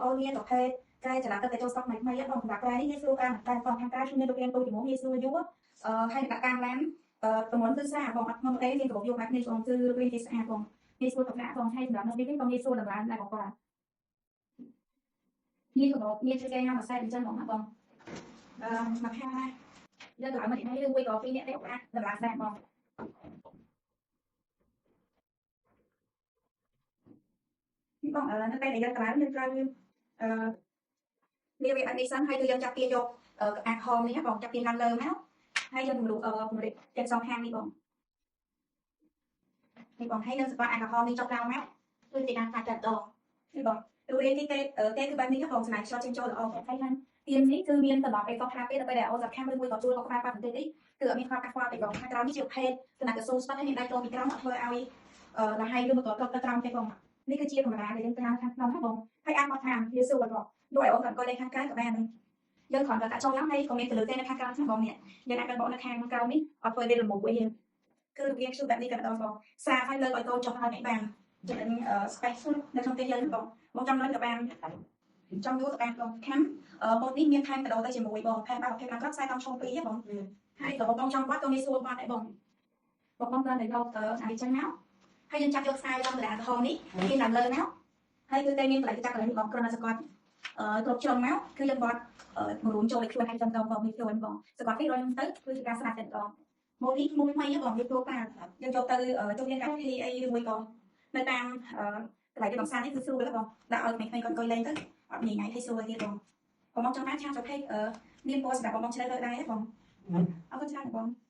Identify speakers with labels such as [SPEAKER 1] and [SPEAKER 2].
[SPEAKER 1] អូនមានប្រភេទក្រែចល័តទៅតែចូលស្តុកថ្មីថ្មីបងសម្រាប់ក្រែនេះងាយស្រួលការតែបងខាងក្រៅគឺមានរូបរាងទូជាមួយងាយស្រួលយួរអឺហើយដាក់តាមឡានអឺទម្ងន់គឺស្រាលបងអត់ធ្ងន់ទេមានកាបូបយកបែបនេះបងគឺរូបរាងគេស្អាតបងងាយស្រួលទៅដាក់បងហើយសម្រាប់នៅនេះវិញក៏ងាយស្រួលតម្លើងដែរបងគាត់ងាយកាបូបងាយជួយគេញ៉ាំមួយសែតអញ្ចឹងបងណាបងអឺមួយខែយើងទៅឲ្យមកនេះឬមួយក៏ពីរនាក់ទេអាចតម្លើងដែរបងបងនៅពេលដែលយើងតម្លើងយើងត្រូវអឺលាវាបែបនេះសិនហើយគឺយើងចាប់ទាយកអាខមនេះបងចាប់ទាឡើងលើមកហើយយើងរំលូពង្រីកទាំងសងខាងនេះបងនេះបងហើយនឹងសកលអាក្រហមនេះចុះក្រោមមកគឺជាការកាត់ចាត់ដងនេះបងរូបរាងនេះគេគេគឺបែបនេះបងស្នាយខ្យល់ចេញចូលល្អហើយខាងទៀននេះគឺមានតំបអេកុខាពេលដល់ពេលដែលអូសាខាំឬមួយក៏ជួលក៏ក្បាលប៉ាបន្តិចនេះគឺអត់មានខ្វល់កាត់ខ្វល់ទេបងខាងក្រោមនេះជាប្រភេទគណៈកសូស្ប៉ាត់ហើយមានដៃចូលពីក្រោមអត់ធ្វើឲ្យលហៃឬមួយក៏កទៅក្រោមទេបងនេះគឺជាកាមេរ៉ាដែលយើងប្រើខាងក្នុងណាបងហើយអាចមកខាងវាសួរបងដូចឲ្យអូនគាត់អង្គុយលេងខាងក្រៅក៏បានយើងគ្រាន់តែដាក់ចូលឡើងហើយក៏មានទៅលើទេនៅខាងក្រៅហ្នឹងបងនេះយើងអាចបកនៅខាងក្រៅនេះអត់ធ្វើវាលមុខអីគឺរូបរាងខ្ជូតបែបនេះក៏ម្ដងបងសាឲ្យលើកឲ្យកូនចុះហើយមិនបានចំណេញ space នៅក្នុងផ្ទះយើងបងបងចង់លុយក៏បានចង់យូរក៏បានបងខាំម៉ូតនេះមានថែមកាដូទៅជាមួយបងថែមបាល់25គ្រាប់ខ្សែតង់ឈុង2បងហើយក៏បងចង់បាត់ក៏ងាយស្រួលបាត់ដែរបងបងបងគ្រាន់តែយកទៅអានេះចឹងមកហើយយើងចាប់យកខ្សែឡង់កណ្ដាលក្រហមនេះគេឡើងលើមកហើយគឺតែមានកន្លែងចាប់កន្លែងនេះបងគ្រាន់តែសកត់គ្រប់ជ្រុងមកគឺយើងបត់រួមចូលឲ្យខ្លួនឯងចឹងទៅបងនេះខ្លួនបងសកត់នេះរយទៅគឺជាការស្រាតតែម្ដងម៉ូតនេះមួយថ្មីបងយើងចូលប៉ាយើងចូលទៅចូលរៀនកម្មវិធីអីឬមួយក៏នៅតាមកន្លែងកំសាន្តនេះគឺស្រួលបងដាក់ឲ្យក្មេងៗគាត់អង្គុយលេងទៅអត់ញញ៉ៃឲ្យស្រួលទៀតបងបងចង់បានឆាតប្រភេទមានពណ៌សម្រាប់បងបងជ្រើសរើសដែរបងអរគុណច្រើនបង។